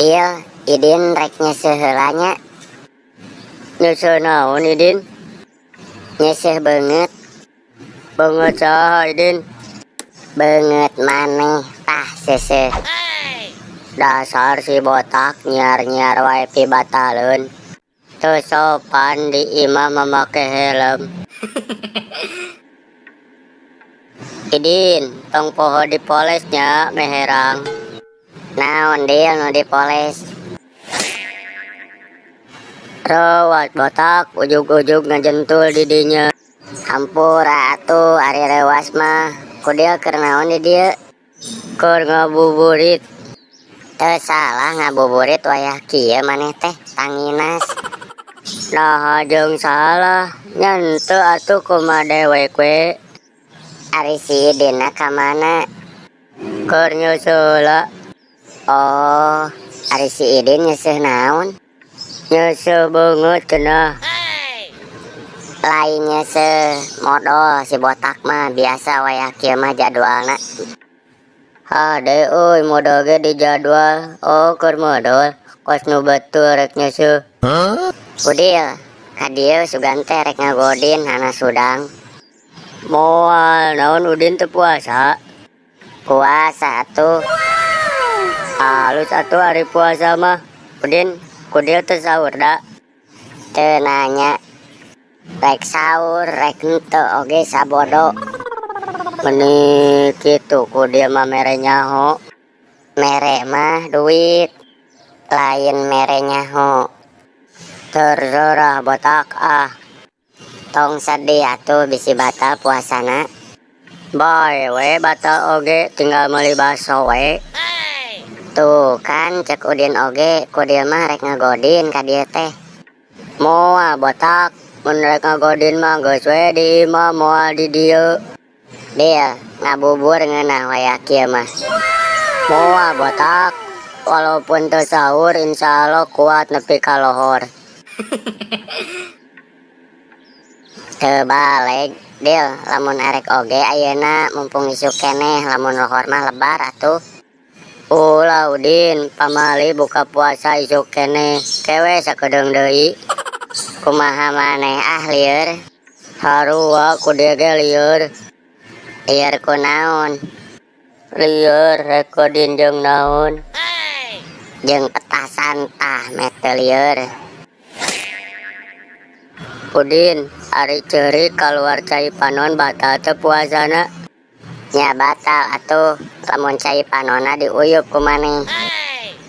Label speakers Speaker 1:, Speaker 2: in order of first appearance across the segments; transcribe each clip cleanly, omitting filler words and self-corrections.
Speaker 1: Dil, Idin rek nyeuseuh heula nya.
Speaker 2: Nyeuseuh naon, Idin?
Speaker 1: Nyeuseuh beungeut.
Speaker 2: Beungeut saha, Idin?
Speaker 1: Beungeut maneh, tah seuseuh.
Speaker 2: Dasar si botak, nyiar-nyiar wae pibataleun. Teu sopan di imah mamake helm. Idin, tong poho dipoles nya, meh herang.
Speaker 1: Naon, Dil, nu dipoles?
Speaker 2: Reuwas, botak, ujug-ujug ngajentul di dinya.
Speaker 1: Hampura atuh ari reuwas mah. Kudil keur naon di dieu?
Speaker 2: Keur ngabuburit.
Speaker 1: Teu salah ngabuburit wayah kieu maneh teh, tanginas.
Speaker 2: Naha jeung salah? Nya henteu atuh, kumaha dewek we.
Speaker 1: Ari si Idinna ka mana?
Speaker 2: Keur nyeuseuh heula.
Speaker 1: Oh, ari si Idin nyeuseuh naon?
Speaker 2: Nyeuseuh beungeut cenah.
Speaker 1: Lain nyeuseuh modol, si botak mah biasa wayah kieu mah jadwalna.
Speaker 2: Hade euy, modol ge dijadwal. Oh, keur modol, kos nu betul rek nyeuseuh.
Speaker 1: Udil, ka dieu sugan teh rek ngagodin hana sudang.
Speaker 2: Moal, naon, Udin teu puasa?
Speaker 1: Puasa atuh.
Speaker 2: Halus atuh ari puasa mah. Udin, kudil teu sahur da?
Speaker 1: Teu nanya. Rek sahur, rek henteu oge sabodo.
Speaker 2: Meni kitu, kudil mah mere nyaho.
Speaker 1: Mere mah duit, lain mere nyaho.
Speaker 2: Terserah botak ah.
Speaker 1: Tong sedih atuh, bisi batal puasana.
Speaker 2: Bae we batal oge, tinggal meuli baso we.
Speaker 1: Tuh kan, cek Udin oge, kudil mah rek ngagodin ka dieu teh.
Speaker 2: Moal, botak, mun rek ngagodin mah geus we di imah, moal di dieu.
Speaker 1: Dil, ngabubur ngeunah wayah kieu mah.
Speaker 2: Moal, botak, walaupun teu sahur insyaallah kuat nepi ka lohor.
Speaker 1: Teu baleg, Dil, lamun arek oge ayeuna mumpung isuk keneh, lamun lohor mah lebar atuh.
Speaker 2: Ulah, Udin, pamali buka puasa isuk keneh, kewe sakedeung deui.
Speaker 1: Kumaha maneh ah, lieur.
Speaker 2: Sarua, ku dieu ge lieur.
Speaker 1: Lieur ku naon?
Speaker 2: Lieur rek godin jeung naon.
Speaker 1: Jeung petasan tah, meh teu lieur.
Speaker 2: Udin, ari ceurik kaluar cai panon batal teu puasana?
Speaker 1: Nya batal atuh, lamun cai panonna diuyup ku maneh.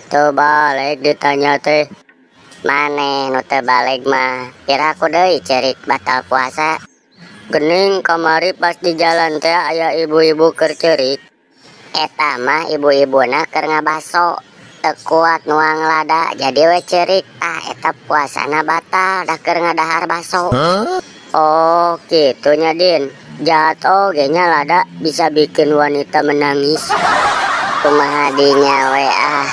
Speaker 2: Teu baleg ditanya teh.
Speaker 1: Maneh nu teu baleg mah, piraku deui ceurik batal puasa.
Speaker 2: Gening kamari pas di jalan teh aya ibu-ibu keur ceurik.
Speaker 1: Eta mah ibu-ibuna keur ngabaso, teu kuat nuang lada jadi we ceurik. Tah, eta puasana batal, da keur ngadahar baso.
Speaker 2: Oh, kitu nya, Din. Jahat oge nya lada, bisa bikin wanita menangis.
Speaker 1: Kumaha dinya we ah.